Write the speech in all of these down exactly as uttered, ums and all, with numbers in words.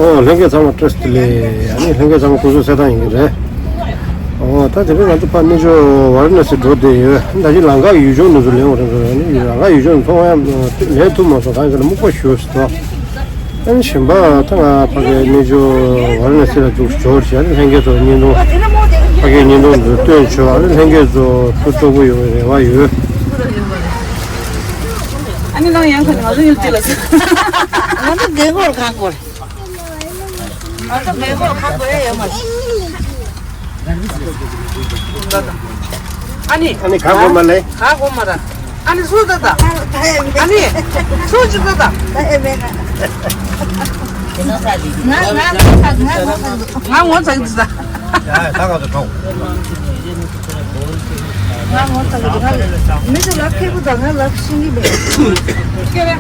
ཨོ་ལྷན་རྒྱས་ཚང་མ་བཀྲ་ཤིས་བདེ་ལེགས། ཨ་ནི་ལྷན་རྒྱས་ཚང་མ་སྐུ་གཟུགས་གསལ་ཐང་ཡིན་གྱི་རེད། ཨོ་ད་དེ་རིང་ང་ཚོ་ཕར་གནས་མཆོག་ཝཱ་ར་ཎ་སི་འགྲོ་བསྡད་ཡོད། ད་ཅི་ལམ་ཁ་ཡུལ་ལྗོངས་ནས་ཚུར་ལེན་འོང་རེད་འགྲོ། ཨ་ནི་ལམ་ཁ་ཡུལ་ལྗོངས་ནས་ཚུར་འོང་ཡ་ལེན་ཐུབ་མ་སོང་། གང་ཡིན་ཟེར་ན་སྨུག་པ་ཞེ་པོ་ཞིག་འདུག་ཨ་ནི་གཞན་པ་ད་ང་ཕ་གིའི་གནས་མཆོག་ཝཱ་ར་ཎ་སི་ལ་འཛུལ་འགྲོ་བྱས། ཨ་ནི་ལྷན་རྒྱས་ཚོ་བརྙན་ཐུང་། ཕ་གིའི་བརྙན་ཐུང་འདི་སྟོན་ཆོག་ཨ་ནི་ལྷན་རྒྱས་ཚོ་ཐུགས་སྤྲོ་པོ་ཡོང་བའི་རེ་བ་ཡོད། ཨ་ནི་ནང་ཡང་ཁ་ནས་ང་ཚོ་ཡུལ་དེ་ལ་ཟེར། ང་ཚོ་རྒན་གོག་གང་གོ་རེད། ང་ཚོ་རྒན་གོག་གང་གོ་ཡ་ཡོད་མ་རེད། ཨ་ནི། ཨ་ནི་གང་གོ་མ་ལེ། གང་གོ་མ་ར། ཨ་ནི་སུ་ད་ད། ཨ་ནི། སུ་ཅི་ད་ད། ང་ང་ང་ང་ང་ངོ་ཚ་གི་ད། ད་ང་ཚོ་གྲོགས། ང་ངོ་ཚ་གི་ད། མི་ཚོ་ལབ་ཁེ་པོ་ད་ང་ལབ་ཤེས་ཀྱི་མེད། ཁེ་རེ།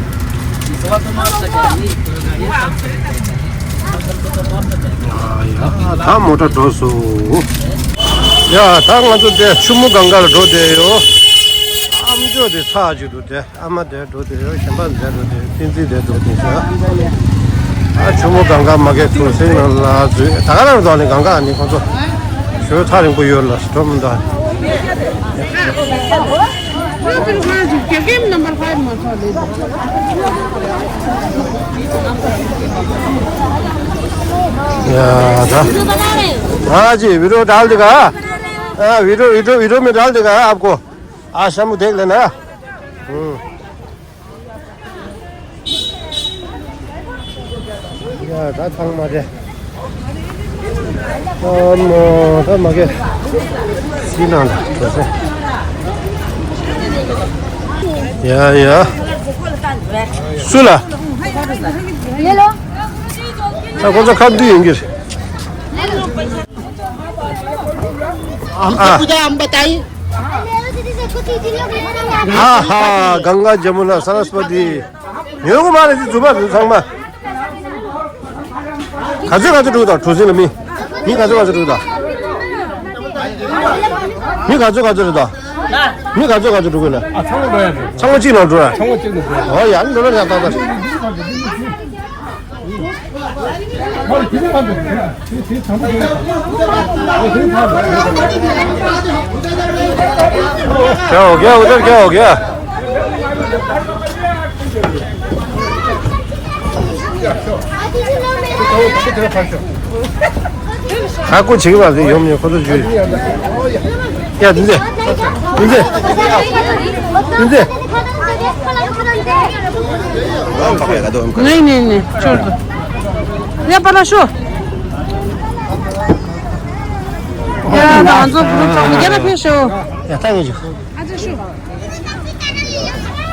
ད་མོ་ཊ་འགྲོ་སོང་། ཡ་ད་ང་ཚོ་དེ་ཆུ་མོ་གངྒཱ་ལ་འགྲོ་བསྡད་ཡོད། ཨ་མཆོག་དེ་ཚ་གཅིག་འདུག་དེ། ཨ་མ་དེ་འགྲོ་དེ་ཡོད། གཞན་པ་དེ་འགྲོ་དེ་ཡོད། བསྟན་འཛིན་དེ་འགྲོ་དེ་ཡོད། ཨ་ཆུ་མོ་གངྒཱ་མ་གི་གྲུ་གཟིངས་ནང་ལ་འཛུལ། ད་ག་རང་འགྲོ་ནི་གངྒཱ་ནི་ཁོ་ཚོ་ཞོལ་ཐག་རིང་པོ་ཡོད་ལ་འགྲོ་མི་འདུག་ཡ་ད། हाँ जी, वीडियो डाल देगा। हाँ, वीडियो, वीडियो, वीडियो में डाल देगा आपको। आ, शाम को देख लेना। हम्म। ཡ་ད་ཚང་མ་རེད། ཨ་མ་ད་མ་གི་སི་ནང་ལ་འགྲོ་ས། ཡ་ཡ། སུ་ལ། ཡེ་ལོ། ད་ཁོ་ཚོ་ཁ་བསྡུས་ཡོང་གི་རེད། आपको हाँ। पूजा हम बताइए। हाँ हाँ, गंगा जमुना सरस्वती। ཉོན་གོ་མ་རེད། འདི་རྫུན་མ་རེད་ཚང་མ། ག་ཚོད་ག་ཚོད་འགྲོ་གི་འདུག་གྲུ་གཟིངས་ལ་མི། མི་ག་ཚོད་ག་ཚོད་འགྲོ་གི་འདུག་མི་ག་ཚོད་ག་ཚོད་འགྲོ་གི་འདུག་མི་ག་ཚོད་ག་ཚོད་འགྲོ་གི་ཡོད་ན། ཨ་ཚང་མ་འགྲོ་ཡ་འགྲོ། ཚང་མ་གཅིག་ནང་འགྲོ་ཡ། ཚང་མ་གཅིག་ནང་འགྲོ། ཨོ་ཡ། ཨ་ནི་འགྲོ་ན་ཡག་ཏག་ཏག क्या हो गया उधर, क्या हो गया? ཧ་གོ་བྱེད་ཀྱི་མ་རེད། ཡོང་མྱོང་ཁོ་ཚོ་བརྗོད། ཡ་འདི་འདི་འདི་འདི་འདི། नहीं, नहीं, नहीं, छोड़ दो। या पला शो। या ना जो ग्रुप चालू गया ना फिर शो। ཡ་ད་ངས་ཞུ། ཨ་ཅེ་ཤུ།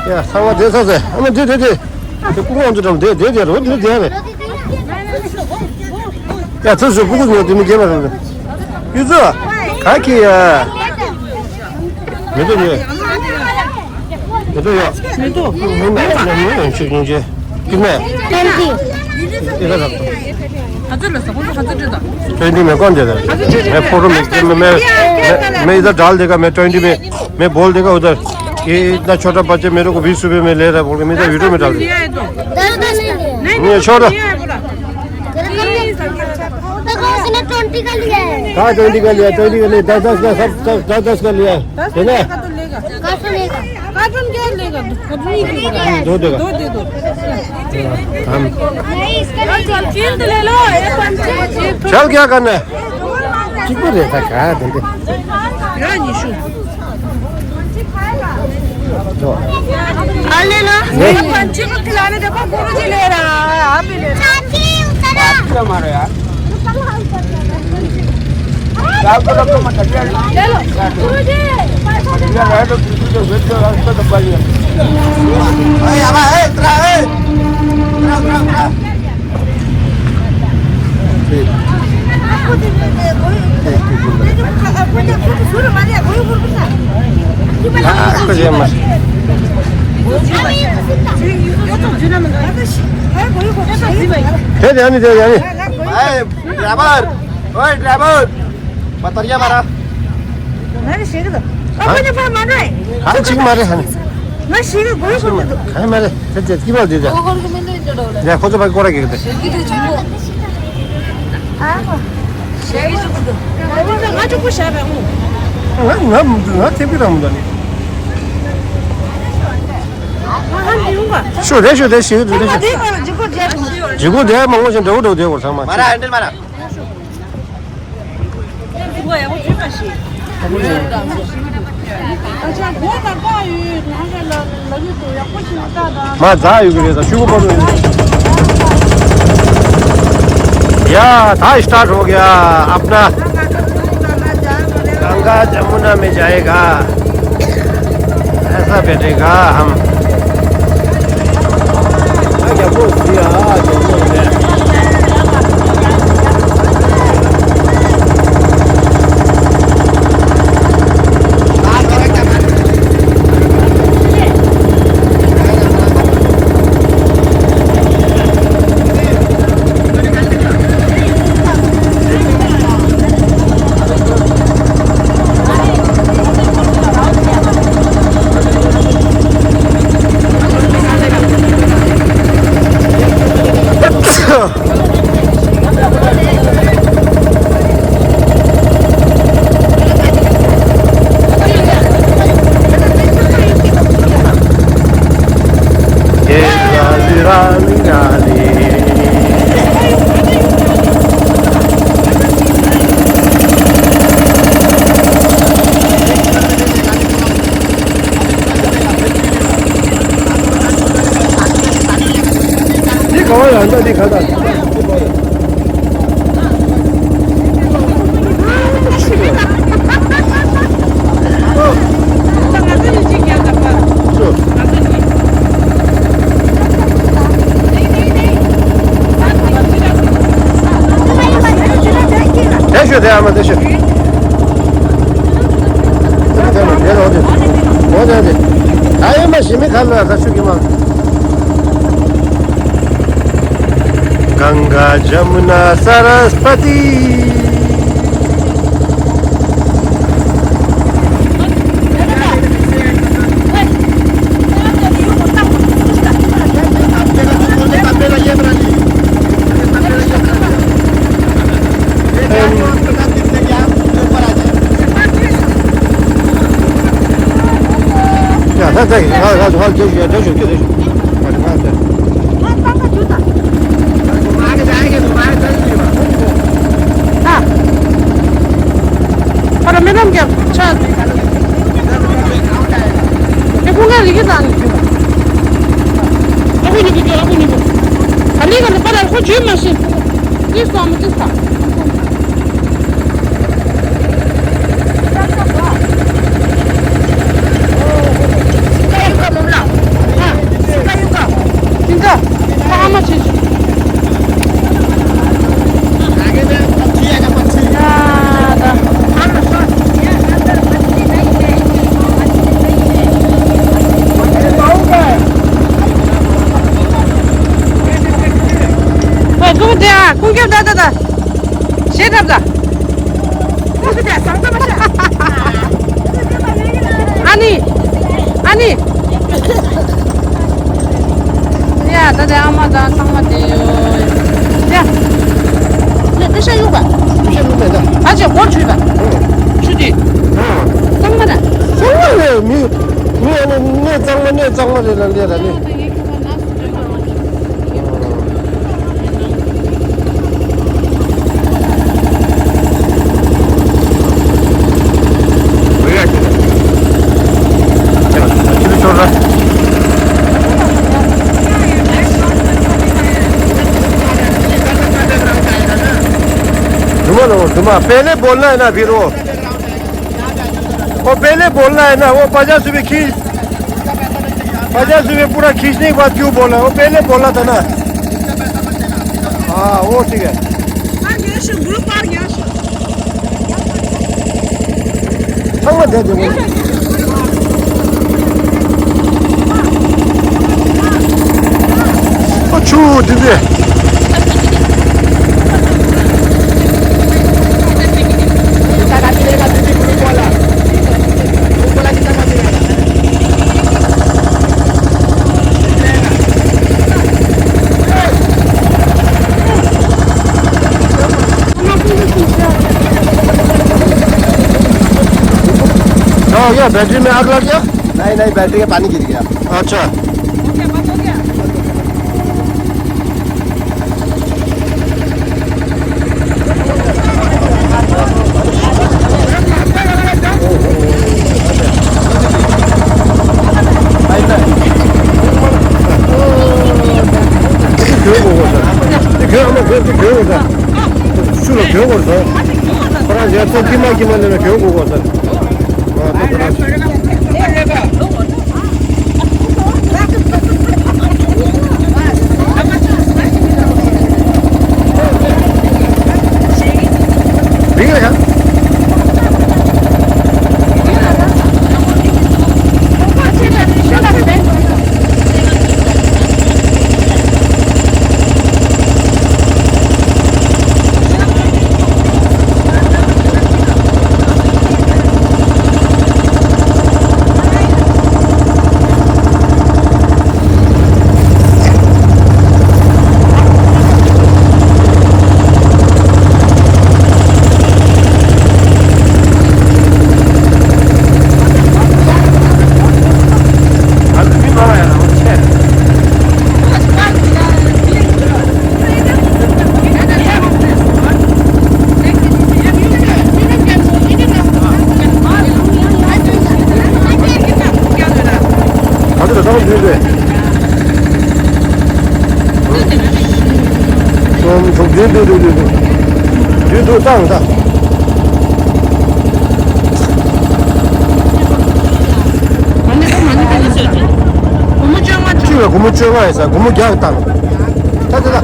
ཡ་ཚང་མ་བསྡད་ས་ཟེར། ཨ་མ་བསྡད་བསྡད་བསྡད། དེ་སྐུ་ངོ་ཚོ་འགྲམ་བསྡད་བསྡད་བསྡད་རོ། དེ་བསྡད་རེད། ཡ་ཚོ་ཚོ་སྐུ་ངོ་དེ་མི་རྒྱལ་བ་རེད། ཡུ་ཚོ། ག་གི་ཡ། མི་འདུག་ཡ། མི་འདུག་ཡ། མི་འདུག་མི་འདུག་མི་འདུག་ཆུ་ཆུང་ཆེ། ཀི་མེ། ཏན་ཏི། ཨེ་ཁ་ཟ། ཁ་ཚོད་ལ་ཟ། ཁོང་ཚོ་ཁ་ཚོད་སྤྲོད་དང་། ट्वेंटी में कौन देता है? मैं फोटो में, मैं, मैं, मैं, मैं इधर डाल देगा, मैं ट्वेंटी में, मैं बोल देगा उधर कि इतना छोटा बच्चा मेरे को बीस रुपए में ले रहा है बोल के मैं इधर वीडियो में डाल देगा। नहीं, नहीं, नहीं, नहीं, छोड़ो। देखो, उसने ट्वेंटी का लिया है। कहाँ ट्वेंटी का लिया? ट्वेंटी का नहीं, दस, दस का, सब, सब, दस, दस का लिया है, है ना? कार्टून लेगा। कार्टून क्या लेगा? दो देगा। दो दे दो। हम। नहीं, इसका नहीं। चीज तो ले लो, ये पंच। चल, क्या करना है? कितना रहता है? कहाँ है धंधे? ले लो। नहीं। पंछी को खिलाने देखो, गुरु जी ले रहा है, आप भी ले लो। चाची, उतरो। क्या मारो यार? ड्राइवर, ओए ड्राइवर, बतरिया मारा। ང་ཞིག་མ་རེད་ཧ་ནི། ང་ཞིག་གོ་ཡི་གོ་མི་འདུག་ག་མ་རེད། དེ་དེ་ཀི་བ་དེ་དེ། ཡ་ཁོ་ཚོ་བ་ཀོ་ར་གི་དེ། ང་ང་ང་ཐེབས་ཀྱི་རང་མི་འདུག་ནི། ཤོ་རེ་ཤོ་རེ་ཞིག་འདུག་རེ་ཤོ། ལྗིད་ཁོག་དེ་མང་པོ་ཞིག་འདྲ་བོ་འདྲ་བོ་དེ་བོར་ཚང་མ། མ་ར་ཨ་འདྲ་མ་ར། མ་འཛག་ཡོད་ཀྱི་རེད་ད་ཤུ་གུ་པ་ལོ་ཡིན། या था स्टार्ट हो गया अपना। गंगा जमुना में जाएगा। ऐसा बैठेगा हम। འདི་ག་བ་ཡང་ད་འདི་ག་ད། དེ་ཤོད་དེ་ཨ་མ་དེ་ཤོད། དེ་དེ་དེ་དེ་དེ་དེ་ཨ་ཡོད་མ་ཞི་མི་ག་ལ་ཁ་ཤུ་གི་མ། गंगा जमुना सरस्वती। ཀུན་ཁྱབ་ད་ད་ད། ཞེ་ཐབ་ད། ཨ་ནི། ཨ་ནི། ཡ་ད་དེ་ཨ་མ་དང་ཚང་མ་དེ་ཡོད། ཡ། ནས་པེ་ཤ་གཡུག་པ། པེ་ཤ་གཡུག་པ་ད། ཨ་ཅེ་སྒོར་ཆུད་པ། ཆུ་དེ། གཙང་མ་ད། གཙང་མ་རེད་མི། མི་ཨ་ནི་གནས་གཙང་མ་གནས་གཙང་མ་རེད་ལ་ལས་ར་ནི། धुआं लो, धुआं। पहले बोलना है ना, फिर वो। वो पहले बोलना है ना, वो पचास रुपए खींच, पचास रुपए पूरा खींचने के बाद क्यों बोला? वो पहले बोला था ना। हाँ, वो ठीक है। ཚང་མ་བསྡད་འདུག་ཨ་ཆུ་འདི་འདི། हो गया, बैटरी में आग लग गया? नहीं, नहीं, बैटरी का पानी गिर गया। अच्छा। ཁྱོད་ལ་གྱོན་དགོས་ས། ཁོ་རང་ཡར་ཚོ་ཀྱི་མ་ཀྱི་མ་ལེན་ན་གྱོན་དགོས་གོ་ས། ག་ཚོད་ལ་ཚང་མ་འདུས་ཏེ། གསུམ་དྲུག་བདུན་བདུན་བདུན་བདུན་བདུན་བདུན་བཏང་ད། གཅིག་ལ་སྒོར་མོ་བཅོ་ལྔ་ཡིན་ས། སྒོར་མོ་བརྒྱ་བཏང་། ད་ད་ད།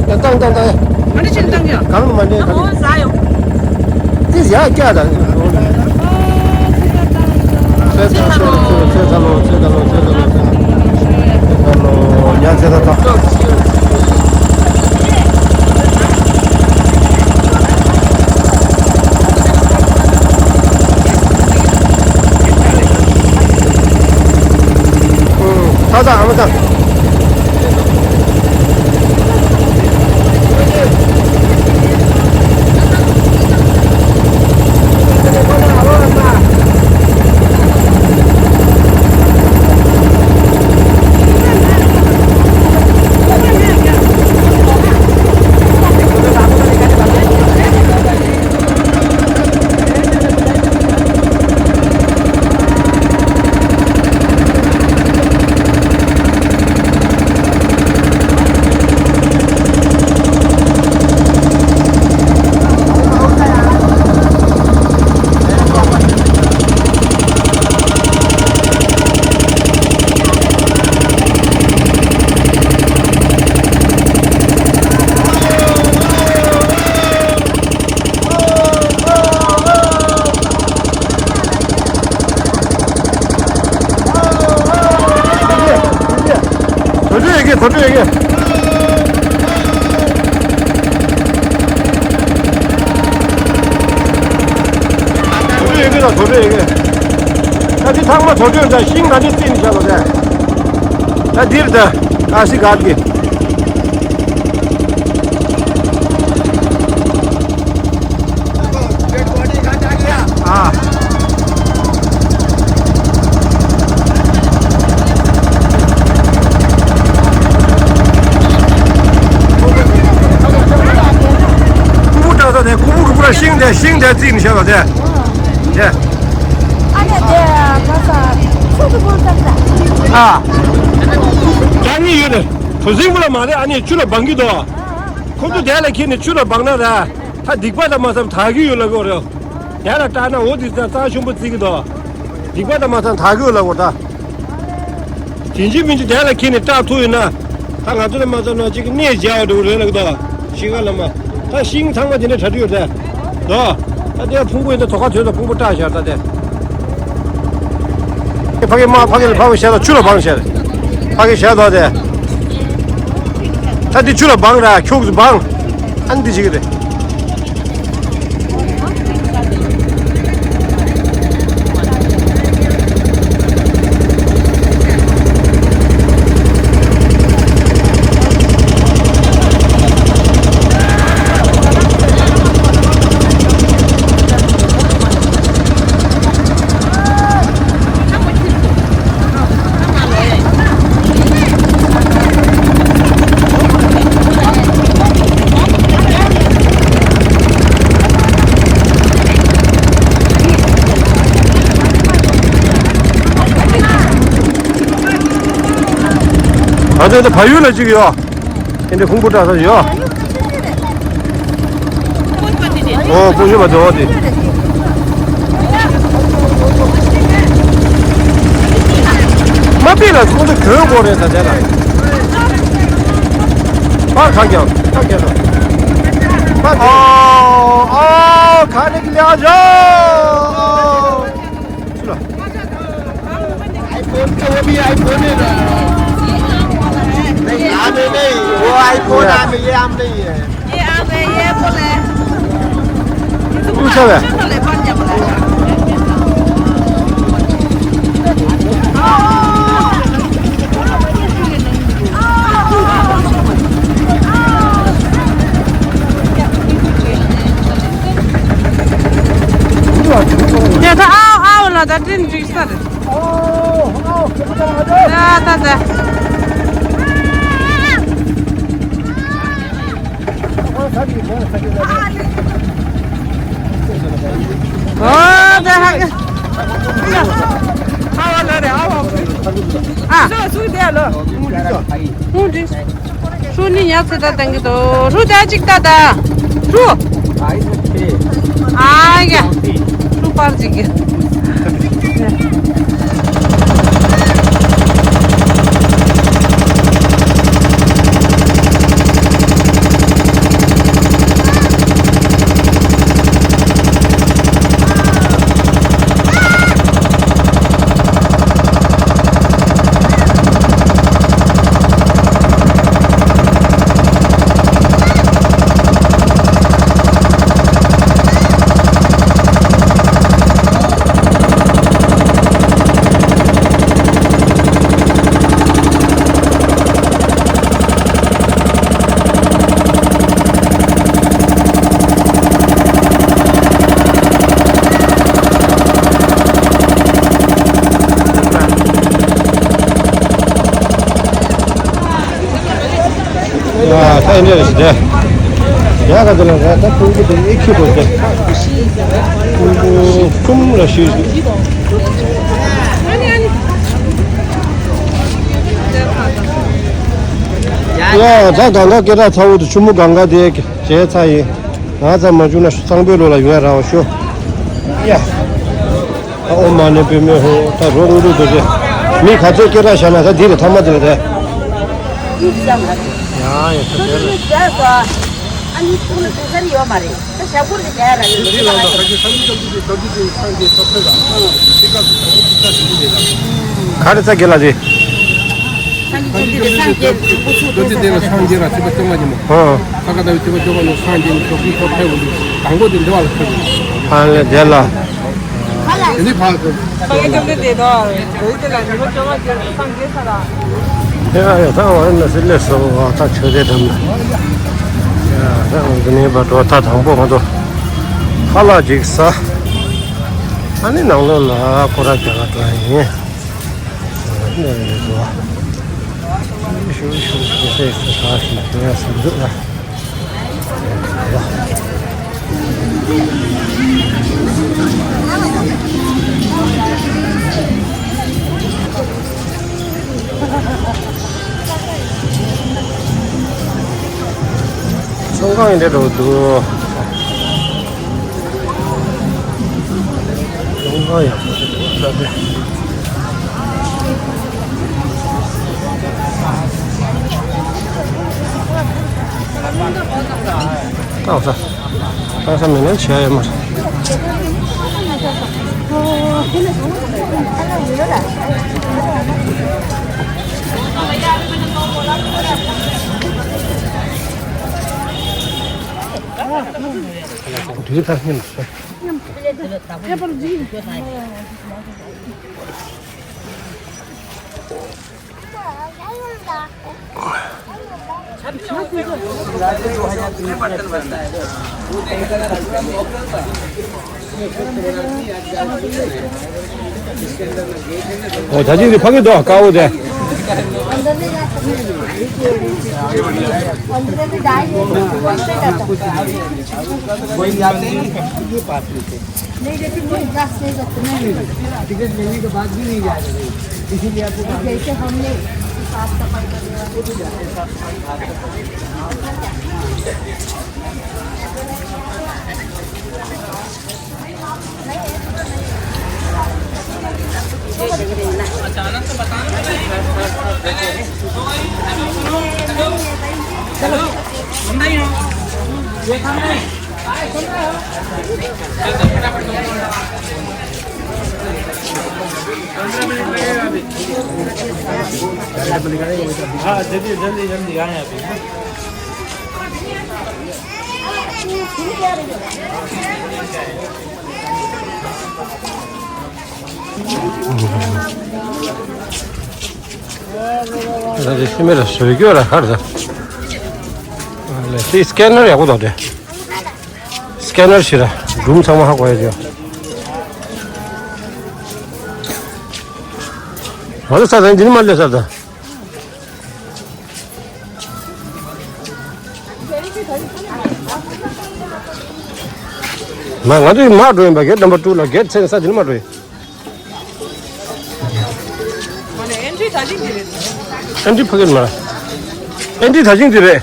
བཏང་བཏང་བཏང་། མ་འདྲི་ཆེན་བཏང་ཡ། གང་ལ་མ་འདྲི་གང་། ཨོ་ཟ་ཡོང་། ཏི་ཡ་ཀྱ་ད། ཚེ་ད་ཚེ་ད་ཚེ་ད་ལོ་ཚེ་ད་ལོ་ཚེ་ད་ལོ་ཚེ་ད་ལོ་ཚེ་ད་ལོ་ཉ་ཚེ་ད་ད། ད་ད་ཨ་མ་ད། དོ་དོ་ཡོད་གི་དོ་དོ་ཡོད་གི། དོ་དོ་ཡོད་གི་ལ་དོ་དོ་ཡོད་གི། ད་འདི་ཚང་མ་དོ་དོ་ཡོད། ད་ཤིང་ག་ནི་རྩིས་ནི་བྱ་ལོ་ད། ད་འདིར་ད་ཨ་སི་ག་གི། ཨ། ཀུ་མུ་བཀྲ་ས་དེ་ཀུ་མུ་གི་པུ་ར་ཤིང་དེ་ཤིང་དེ་རྩིས་ནི་བྱ་ལ་དེ། དེ། ཨ་ནེ་དེ་ང་ས་ཚུགས་ཀྱི་པུ་ཙམ་ད། ཨ། རྒྱ་གཉིས་ཡོད་དེ། གྲུ་གཟིངས་པུ་ལ་མ་རེད། ཨ་ནེ་ཆུ་ལ་སྦང་གི་འདུག་ཁོ་ཚོ་དེ་ལ་ཁྱེར་ནས་ཆུ་ལ་སྦང་ན་ར། ད་སྡིག་པ་དང་མ་བསམ་དག་གི་ཡོད་ལ་གོ་རེད། དེ་ལ་སྐྲག་ན་འོ་དེ་ཙང་གཙང་ཆུང་པོ་བརྩི་གི་འདུག་སྡིག་པ་དང་མ་བསམ་དག་གི་ཡོད་ལ་གོ་ད། དེ་འཇིག་མི་འཇིག་དེ་ལ་ཁྱེར་ནས་སྐྲག་ཐུབ་ཡོད་ན། ད་ང་ཚོ་ལ་མ་བསམ་ན་གཅིག་གི་གནས་མཇལ་བ་འགྲོ་གི་རེད་ལ་གི་འདུག་ཤི་ཁ་ལ་མ། ད་ཤིང་ཚང་མ་དེ་འདྲ་གྲ་སྒྲིག་ཡོད་དེ། འདུག་ད་དེ་ཕུང་པོ་ཡིན་ད་དོ་ཁ་དོད་ད་ཕུང་པོ་སྐྲག་ཤར་ད་དེ། ཕ་གི་མ་ཕ་གི་ལ་ཕ་གི་བཤད་ད་ཆུ་ལ་སྦང་བཤད། ཕ་གི་བཤད་ད་དེ། ད་དེ་ཆུ་ལ་སྦང་ར་ཁྱུག་སྦང་། ཨ་ནི་དེ་བྱེད་ཀྱི་རེད། དེ་ད་བལ་ཡུལ་ལ་གཅིག་ཡོད། དེ་འདྲ་ཁུང་བུ་བཀྲ་ས་ཡོད། ཨོ་སྤུན་ཆུ་བ་དེ་འོ་དེ། མ་པི་ལ་ཁོང་ཚོ་གྱོན་དགོས་རེད་ད་དེ་ལ། པ་ཁ་རྒྱག་ཁ་རྒྱག་ད། པ་དེ། ཨོ་ཨོ་ཁ་ནི་གི་ལ་ཇོ། ཨོ། ཆུ་ལ། आईफोन तो वो भी आईफोन है ना। नहीं, आम है नहीं, वो आईफोन आम है, ये आम नहीं है। ये आम है, ये एप्पल है। पूछा है। ཡ་ད་ཨའོ་ཨའོ་ལ་ད་དྲིན་འཇིགས་ས་རེད། ད་ད་ད། ཨོ་ད་ཧ་གི། ཨའོ་ལ་རེད་ཨའོ། ཨ། སུ་སུ་དེ་ལ། ཧུང་འདྲི། ཧྲུ་ནི་ཡ་ཚེ་ད་བཏང་གི་དོ། ཧྲུ་ད་ཅིག་ད་ད། ཧྲུ། ཨ་ཡ། ཧྲུ་པར་ཅིག་གི། ཡ་ད་ཡིན་འདྲ་རེད་ཟེར། ཡ་ག་དེ་ལ་ར་ད་ཁུང་བུ་དེ་ཨེ་ཁྱི་དགོས་ཏེ། ཁུང་བུ་ཁྲོམ་ལ་ཤི་ཤི། ཡ་ད་གང་ག་སྐད་གྲགས་ཚ་བོ་དེ་ཆུ་མོ་གང་ག་དེ་བྱས་ཚ་ཡིན། ང་ཚ་མ་བྱུང་ན་གཙང་པོའི་ལོ་ལ་ཡོང་ཡ་ར་བ་ཤོ། ཡ། ཨ་ཨོ་མ་ཎི་པདྨེ་ཧཱུྃ། ད་རོ་དངོས་གྲུབ་རྡོ་རྗེ། མི་ག་ཚོད་སྐད་གྲགས་བཞག་ན་ད་འདི་རེད་ཐ་མ་འདི་རེད་ད། ཡ་ཡ་ད་དེ་རེད། ག་རེ་ས་གེ་ལ་རེད། རྡོ་རྗེ་གདན་ལ་སངས་རྒྱས་ར་ཐེག་པ་བཅོ་ལྔ་ཉིན་མོ། ཧོ། ས་ག་ཟླ་བའི་ཐེག་པ་བཅོ་ལྔ་ནས་སངས་རྒྱས་ནས་ཞོགས་ཀྱི་ཐོག་ཕེབས་འོང་དུས་དང་པོ་དེ་འདི་བ་ལ་ཕེབས་འོང་། ཧ་ལས་དེ་ལ། དེ་ནི་ཕར་ཚུར། ཡ་ཡ་ད་འོ་ན་སི་ལེ་སོ་བ་ད་ཆོས་སྡེ་འགྲམ་ལ། ཡ་ད་འོ་དེ་ནས་བ་འགྲོ་ད་དང་པོ་ང་ཚོ་ཁ་ལག་ཅིག་ཟ། ཨ་ནི་ནང་ལོགས་ལ་སྐོར་ར་རྒྱག་ག་འགྲོ་ཡ་ཡིན། ཨ་ནི་རེད་འགྲོ། ཞུ་ཞུ་ཞུ་ཞེས་ཟེར་ཞེས་ཟེར་ཞེས་ཟེར་འདུག་ལ། ཚོང་ཁང་ཡིན་འདྲ་འགྲོ་འདུག་ཚོང་ཁང་ཡག་པོ་ཞིག་འདུག་ལ་དེ། ཏག་ས། ཏག་ས་མེད་ན་བྱས་ཡོད་མ་རེད། དུས་ད་སྙིང་སོ། ཨོ་ད་ཅིག་འདི་ཕ་གི་འདུག་དཀར་པོ་དེ། कोई जाते ही नहीं। नहीं, लेकिन कोई दस नहीं करते, नहीं। टिकट लेने के बाद भी नहीं जा रहे, इसीलिए आपको जैसे हमने चलो, हम नहीं हो। देखा नहीं। हाँ, जल्दी, जल्दी, जल्दी आए अभी। ད་དེ་ཤི་མེད་ལ་བཟོས་རྒྱུ་ར་ཁར་ད། ལས་སི་སི་ཀེ་ནར་ཡག་པོ་འདུག་དེ། སི་ཀེ་ནར་ཞིག་ར་སྒྲུང་ཚང་མ་ཧ་གོ་ཡ་དེ། ང་ཚོ་ས་ད་འདི་ནི་མ་ལས་ས་ད། མ་ང་ཚོས་མར་འགྲོ་ཡིན་པ། གེ་ཊི་ནམ་བར་ཊུ་ལ་གེ་ཊི་ཚན་ས་འདི་ནི་མ་འགྲོ་ཡིན། ཨེན་ཊི་ཕ་ཀེ་ཊི་མ་རེད། ཨེན་ཊི་ད་ཅིང་འདི་རེད།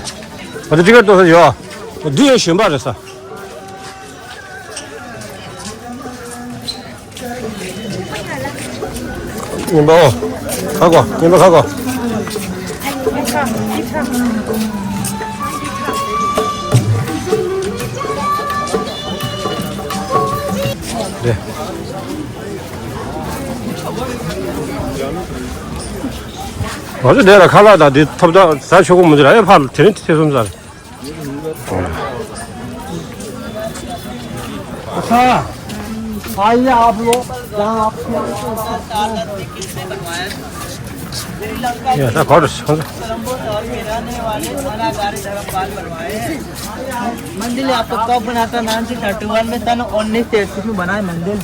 ང་ཚོ་ཊི་ཀེ་ཊི་ཏོ་ས་ཡོད། འདི་ཡོད་གཞན་པ་རེད་ས། ཉིན་པ་ཨོ། ཁ་གོ་ཉིན་པ་ཁ་གོ་རེད། ང་ཚོ་འདྲ་ལ་ཁ་ལག་དང་འདི་ཐོབ་ཐང་ཟ་ཆོག་གོ་མི་འདུག་ལ། ཨེ་ཕར་དེ་རིང་ཐེ་ཚོམ་ཟ། अच्छा, आइए आप लोग, जहाँ आप या, था कौन? मंदिर आपको कब बनाता? नाइनटीन थर्टी वन में, सन उन्नीस सौ इकतीस में बनाए मंदिर।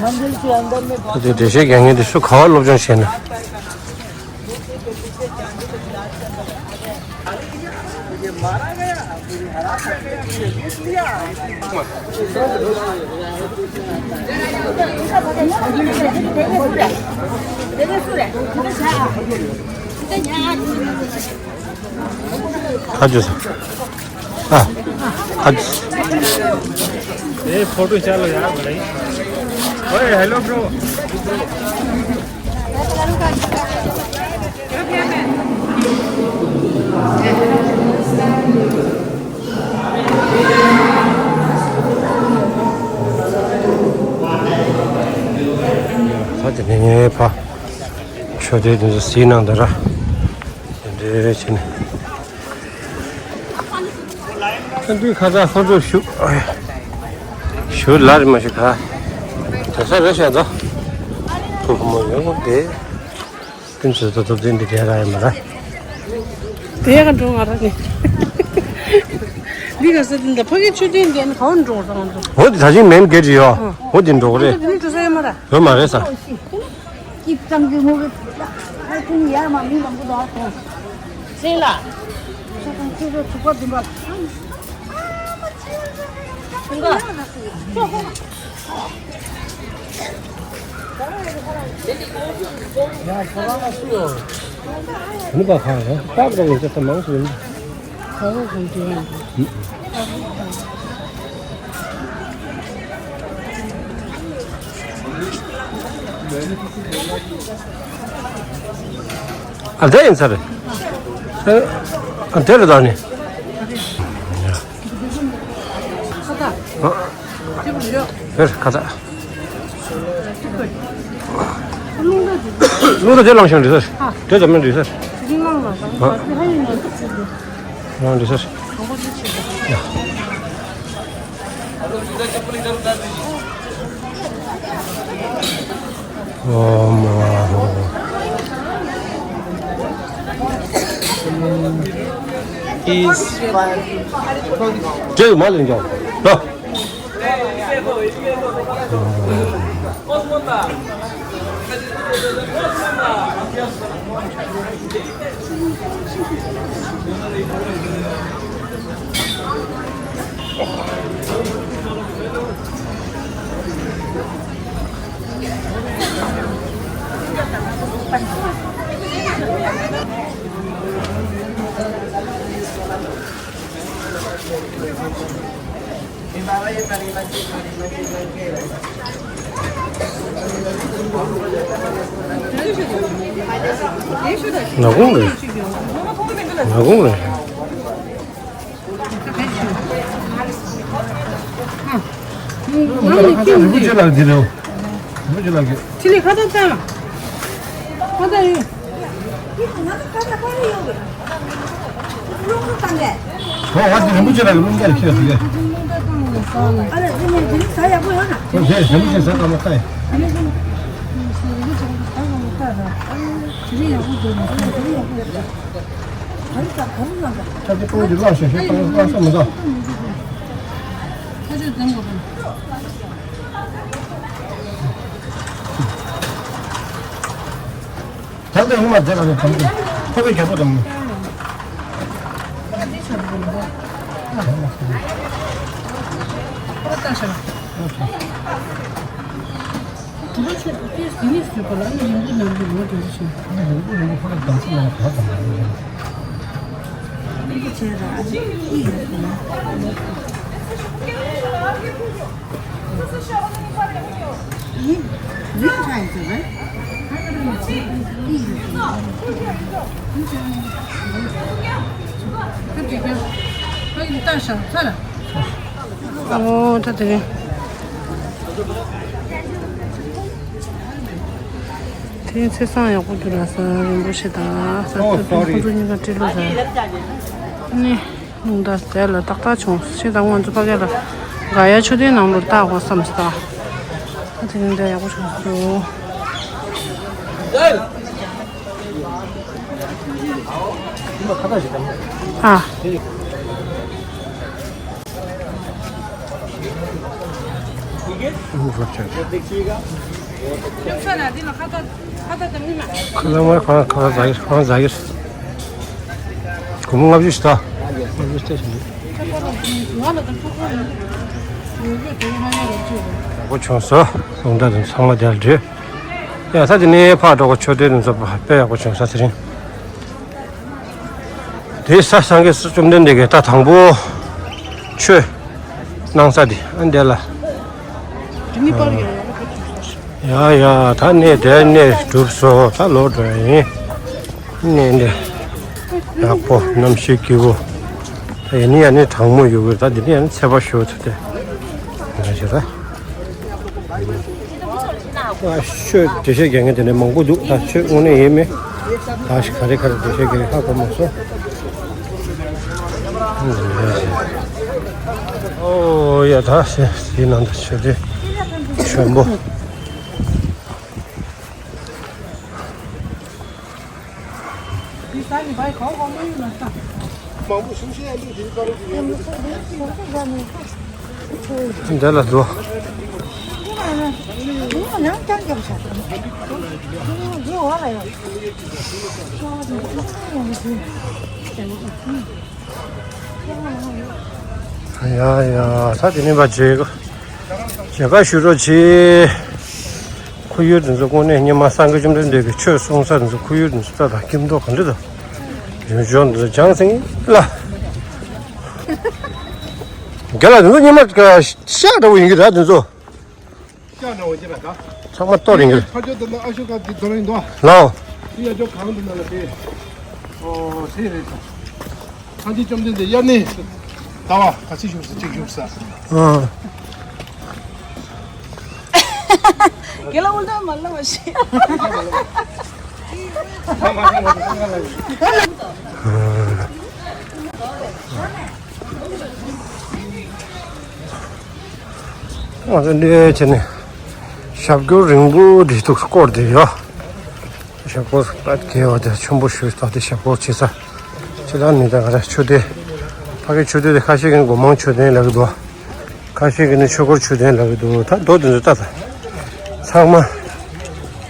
मंदिर के अंदर में तो देशे गएंगे, देशो खाओ लोग जो शेना। हाँ जी सर। हाँ। हाँ जी। ए, फोटो चलो यार भाई। ओए, hello bro. ད་དེ་ནས་ངས་ཕ་ཤོ་དེ་དེ་ཚོ་གཟིགས་གནང་དང་ར། དེ་འདྲའི་བྱས་ནས། ཨ་འདི་ཁ་ཚ་ཧོ་ཚོ་ཞུ། ཞུ་ལ་རི་མ་ཞུ་ཁ། དེ་ས་རེ་ཤ་ད། ཐུག་མོ་ཡོང་དེ། ཀུན་སུ་ཏོ་ཏོ་དེ་འདི་ག་ར་ཡིན་མ་ར། དེ་ག་འགྲོ་ང་ར་ནི། འདི་ག་ས་དེ་འདི་ཕ་གི་ཆུ་དེ་འདི་ནི་ག་འགྲོ་ང་ར་འགྲོ། འོ་དེ་ད་ཅིང་མེན་གེ་ཇི་ཡོ། འོ་དེ་འགྲོ་གི་རེད། འདི་འགྲོ་ས་ཡོད་མ་ར། ཡོད་མ་རེད་ས། ཀིབ་ཙང་གི་ངོ་གི་ཨ་ཁུ་ཡར་མ་མི་མང་པོ་འདུག་ཨ་ཁོང་། སེང་ལ། ཁོང་ཚོ་ཚོ་ཚོ་ཚོ་ཚོ་ཚོ། ཡ་ཁོ་རང་ལ་སུ་ཡོད། ནུ་པ་ཁ་ཡ་སྟག་རོ་ཡོད་ཚད་མང་སུ་ཡིན། ཁ་བོ་ཁོང་ཚོ་ཡང་། ཨ་དེ་ཡིན་ས་རེད། ཨ་དེ་རེད་ད་ནི། ཨ་དེར་ཁ་ད། རླུང་རྟ་དེ་ལངས་ཤིང་རེད་ས། དེ་ཙམ་མིན་རེད་ས། རང་འདི་སར། ཡ། ཨོ་མ་ཧོ། ཨིས། ཇེ་མ་ལེན་ཀྱང་། ལོ། ནག་ཁུང་རེད། ནག་ཁུང་རེད། ང་ལ་ཁྱེད་འདི་ལ་འདི་རེད། མུ་ཅི་ལ་གི་ཁྱི་ལི་ཁ་ཏོག་ཙམ། ཁ་ཏོག་ཡོད། ཁོ་བ་དེ་རིན་པོ་ཆེ་ལ་གི་རླུང་རྒྱ་ཁྱེར་ཟེར་གི་ཁོ་ཞེས་རིན་པོ་ཆེ་ཟ་དང་མ་ཁ་ཡི། ཁ་ཏོག་ཀོང་གི་ལག་ཤ་ཤ་བཏང་བཏང་ས་མི་འདུག་ད་ལྟ་ངོ་མ་དེ་ལ་ནི་དམ་དུ་ཁོ་པའི་རྒྱལ་པོ་དང་། དྲི་བ་ཆོད་པོ་དེ་ཟིན་ནས་བཟོས་པ་ལ་ནི་རིང་པོ་ནང་གི་ལོ་དྲི་བ་ཆོད། ཨ་ནི་རིང་པོ་རིང་པོ་ཁོ་ལ་དམ་སྲི་ཡང་ག་དང་། རིང་པོ་བྱས་ར་ཨ་ཅེ་ཨི་ཡོད་དེ། ཡིན། ཡིན་ཁ་ཡིན་ཟེར་བས། ཨི་ཡོད་དེ། ཁ་ཅིག་ཁ་ཡིན་ལྟ་ཤག་ཚ་ར། ཨོ་ད་དེ་རིང་། དེ་རིང་ཚེས་བཟང་ཡག་པོ་འདུག་ལ་ས་རིན་པོ་ཆེ་དང་ས་ཨོ་ཐོབ་པའི་སོ་རི། ཁོང་ཁྲོ་གཉིས་ཀ་སྤྲེལ་ལོ་ཟེར། ནི། ལུང་དང་དེ་ལ་ཏག་ཏག་བྱུང་ཤེས་དང་ང་ཚོ་ཕ་གི་ལ་ག་ཡ་ཆུ་དེའི་ནང་ལོར་བཏགས་དགོས་བསམ་སྟ། ད་དེ་རིང་འདྲ་ཡག་པོ་བྱུང་སོང་། ཨ། ཁ་ལ་མ་ཁ་ཁ་ལ་ཟ་གི་ཁ་ལ་ཟ་གི་སྒོར་མོ་ལྔ་བཅུ་ཞིག་ད། ལྔ་བཅུ་སྟེར་ཞིག་འདུག་ཡག་པོ་བྱུང་སོང་། ལུང་དང་ཚང་མ་དེར་འདྲེས། ཡ་ས་དེ་ནས་ཕར་འགྲོ་གི་ཆོས་སྡེ་དེ་ཚོ་དཔེ་ཡག་པོ་བྱུང་ས་དེ་རིང་། དེ་ས་སངས་རྒྱས་བཅོམ་ལྡན་འདས་ཀྱི་ད་དང་པོ་ཆོས་གནང་ས་དེ་ཨ་འདས་ལ། དེ་ནི་པར་ཡང་ཡག་པོ་བྱུང་སོང་། ཡ་ཡ་ད་གནས་དེ་གནས་གྲུབ་སོང་ད་ལོག་འགྲོ་ཡ་ཡིན། གནས་འདི་ཡག་པོ་གནམ་གཤིས་སྐྱིད་པོ། ད་ཡིན་ནི་ཡ་ནི་གྲང་མོ་ཡོད་གི་ད་འདི་ནི་ཡ་ནི་ཚད་པ་ཞུ་ཐུབ་དེ། ང་ཞེ་ད། ཨ་ཆོས་འགྲེལ་བཤད་རྒྱག་མཁན་དེ་འདྲ་མང་པོ་འདུག་ད་ཆོས་དངོས་གནས་ཡིན་མིན། ད་ཞིག་ག་རེ་ག་རེ་འགྲེལ་བཤད་རྒྱག་ཧ་གོ་མ་སོང་། ཨོ་ཡ་ད་ཟེར་ཟེར་ནང་དུ་ཆོས་སྡེ་ཆེན་པོ། འདི་ས་ནི་བའི་གང་གང་མ་ཡོད་ན་ས། མང་པོ་ཞུ་ཤེས་ཡ་འདུག་དེའི་བར་དུ་ཡོད་འདུག་འདི་ལ་འགྲོ། ཡ་ཡ་ས་དེ་ནི་བ་བྱེད་གོ། མཇལ་ཁ་ཞུ་རོགས་གྱིས། ཁོར་ཡུག་འདི་ཚོ་དངོས་གནས་སྔོན་མ་སངས་རྒྱས་བཅོམ་ལྡན་འདས་ཀྱིས་ཆོས་གསུངས་ས་འདི་ཚོ་ཁོར་ཡུག་འདི་ཚོ་ལྟ་དང་སྐྱིད་མདོག་ག་འདྲ་དང་། རིམ་བྱོན་འདི་ཚོ་ལྗང་སེང་ལ། རྒྱ་ལ་འདི་ཚོ་སྔོན་མ་ཤག་འདྲ་བོ་ཡིན་གྱི་ར་འདི་ཚོ། ཤག་འདྲ་བོ་ཡིན་གྱི་ར་ད། ཚང་མ་གཏོར་ཡིན་གྱི་ར། ཕ་ཇོ་དེ་ལ་ཨ་ཤོ་ཀ་འདི་དོར་ཡིན་དོ། ལའོ། འདི་ཡ་ཇོ་གང་འདི་ན་ལ་དེ། ཨོ་དེ་རེད་ད། སངས་རྒྱས་བཅོམ་ལྡན་འདས་དབྱར་གནས་ཟླ་བ་ག་ཚོད་བཞུགས་ས་གཅིག་བཞུགས་ས། ཨ། དགེ་ལ་འུར་ད་མ་ལ་མ་ཤེས། ང་ཚོ་འདི་བྱས་ནས་ཞབས་ཀྱུ་རིང་པོ་འདི་འདུག་སྐོར་དེ་ཡོད། ཞབས་སྐོར་པད་དགེ་བ་དེ་ཆེན་པོ་ཞུས་ད་དེ་ཞབས་སྐོར་བྱེད་ས། ཁྱེད་རང་ནི་ད་ག་རེ་ཆོས་སྡེ། ཕ་གི་ཆོས་སྡེ་དེ་ཁ་ཤས་ཀྱིས་སྒོ་མང་མཆོད་རྟེན་ལབ་ཀྱི་འདུག་ཁ་ཤས་ཀྱིས་ནི་ཆོས་འཁོར་མཆོད་རྟེན་ལབ་ཀྱི་འདུག་ད་རྡོ་དེ་ཚོ་ལྟ་ད། ཚང་མ།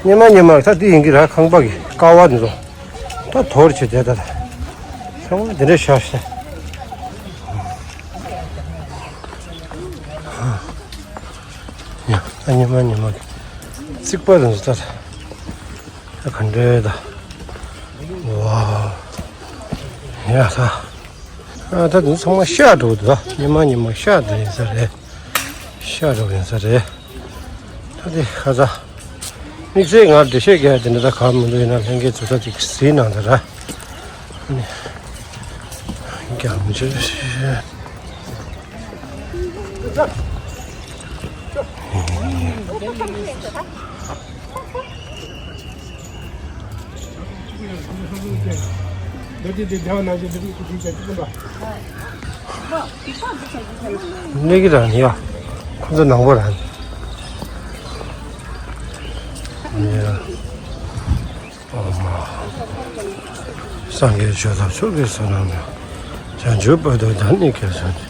སྔོན་མ་སྔོན་མ་ད་འདི་ཡིན་གྱི་ར་ཁང་པ་གི་ཀ་བ་དེ་ཚོ། ད་དོར་བྱེད་དེ་ད་ད། ཚང་མ་དེ་འདྲ་བཞག་ཤག་ཡ་ད་སྔོན་མ་སྔོན་མ་གི་རྩིག་པ་དེ་ཚོ་ལྟ་ད། ད་ག་འདྲ་ད། ཝའོ། ཡ་ད། ཨ་ད་དེ་ཚང་མ་ཤར་འགྲོ་འདུག་ཉི་མ་ཉི་མ་ཤར་འགྲོ་ཡིན་ས་རེད། ཤར་འགྲོ་ཡིན་ས་རེད། ད་དེ་ཁ་ཚ། དམིགས་བསལ་ང་འགྲེལ་བཤད་རྒྱག་ཡ་དེ་འདྲ་ད་གང་མི་འདུག་ཡིན་ན་ལྷན་རྒྱས་ཚོ་ད་དེ་གཟིགས་གནང་ད་ར། རྒྱང་ཆེ། གནས་ཀྱི་རང་ཡ། ཁོ་ཚོ་ནང་པ་རང་། ཡ། ཨོ་མ། སངས་རྒྱས་ཆོས་ལ་ཕྱོགས་ཀྱི་བསོད་ནམས་དང་། བྱང་ཆུབ་བར་དུ་བདག་ནི་དགེ་བསམས་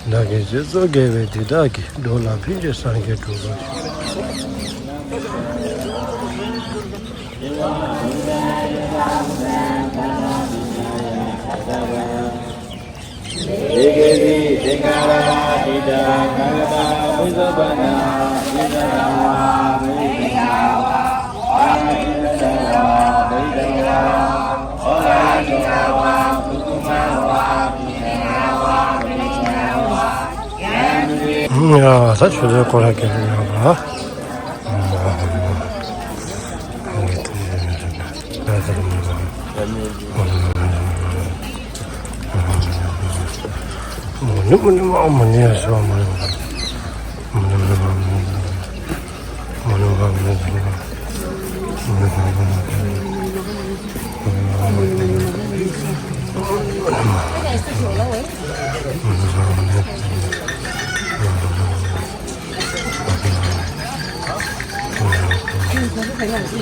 ཏེ། བདག་གིས་རྗེས་སུ་དགེ་བའི་འདི་དག་གིས། འགྲོ་ལ་ཕན་ཕྱིར་སངས་རྒྱས་འགྲུབ་པར་ཤོག་ཡ། ད་ཆུ་ཚོད་སྐོར་ར་སྐད་ཆ་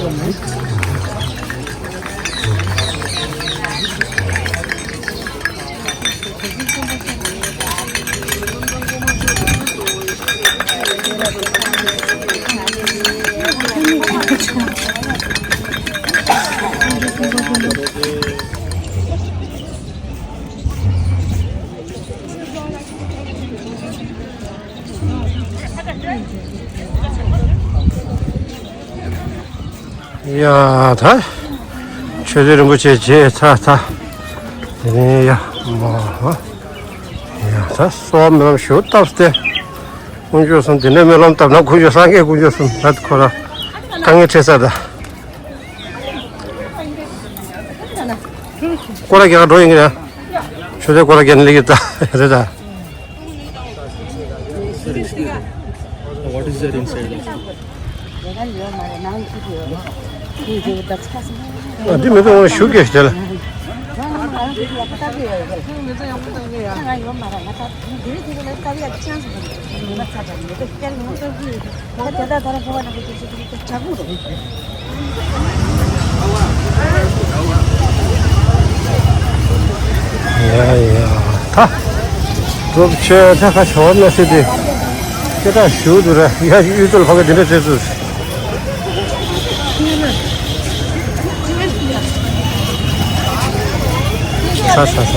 ཡོད་པ། ཡ་ད། ཆོས་རྗེ་རིན་པོ་ཆེ་མཇལ་ཚར་ཚར། དེ་ནས་ཡ་མ། ཡ་ད་གསོལ་བ་སྨོན་ལམ་ཞུ་བཏབ་སྟེ། དཀོན་མཆོག་གསུམ་དེ་འདྲའི་སྨོན་ལམ་བཏབ་ན་དཀོན་མཆོག་སངས་རྒྱས་དཀོན་མཆོག་གསུམ་ད་ཁོ་ར་དཀའ་ངལ་འཕྲད་ས་ད། སྐོར་ར་རྒྱག་ག་འགྲོ་ཡིན་གྱི་ན། ཆུ་ཚོད་སྐོར་ར་རྒྱག་ནས་སླེབས་ཀྱི་ད་རེད་ད། What is there inside? ཨ་འདི་མི་ཚོ་ཞུ་གེ་དེ་ལ། ཡ་ཡ་ད། གྲུབ་ཆེ་ད་ཁ་ཤོར་ན་སྲིད་དེ། སྐད་གྲགས་ཞུ་འདུག་ར་ཡ་གཡུ་ཐོག་ལ་ཕ་གི་འདི་འདྲ་བྱེད་ཚུལ། ས་ས་ས།